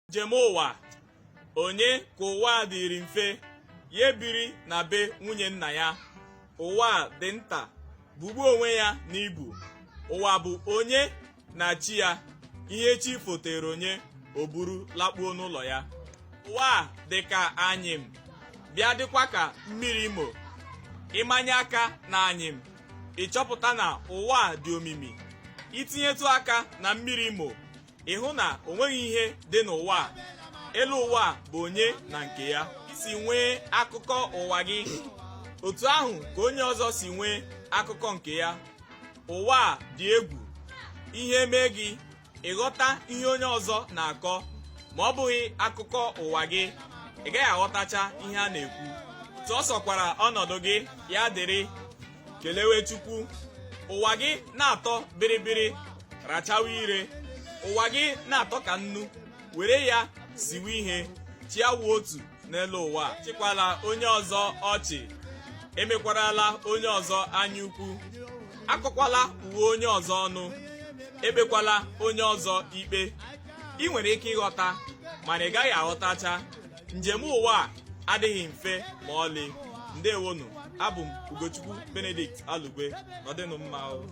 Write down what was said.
Njem ụwa onye ka ụwa dịrị mfe, ya ebiri na be nwunye nna ya. Ụwa dị nta bugbuo onwe ya n'ibu. Ụwa bụ onye na chi ya. Ihe chi fotere onye, o buru lakpuo n'ụlọ ya. Ụwa a dị ka anyịm, bịa dịkwa ka mmiri Imo. Ị manye aka na anyịm, ị chọpụta na ụwa a dị omimi. I tinyetụ aka na mmiri Imo, ị hụ na o nweghị ihe dị n'ụwa a. Elu ụwa a bụ onye na nke ya. I si nwee akụkọ ụwa gị, otu ahụ ka onye ọzọ si nwee akụkọ nke ya. Ụwa a dị egwu. Ihe mee gị, ị ghọta ihe onye ọzọ na-akọ. Ma ọ bụghị akụkọ ụwa gị, ị gaghị aghọtacha ihe a na-ekwu. Otu ọ sọkwara ọnọdụ gị ya dịrị, kelewe Chukwu. Ụwa gị na-atọ bịrịbịrị, rachawa ire. Ụwa gị na-atọ ka nnu, were ya siwe ihe. Chi awụ otu n'elu ụwa. Achịkwala onye ọzọ ọchị, emekwarala onye ọzọ anya ukwu, akọkwala uwe onye ọzọ ọnụ, ekpekwala onye ọzọ ikpe. Ị nwere ike ịghọta, mana ị gaghị aghọtacha. Njem ụwa a adịghị mfe ma ọlị. Ndewonu. Abụ m Ugochukwu Benedict Alugwe. Nọdịnụ mma o.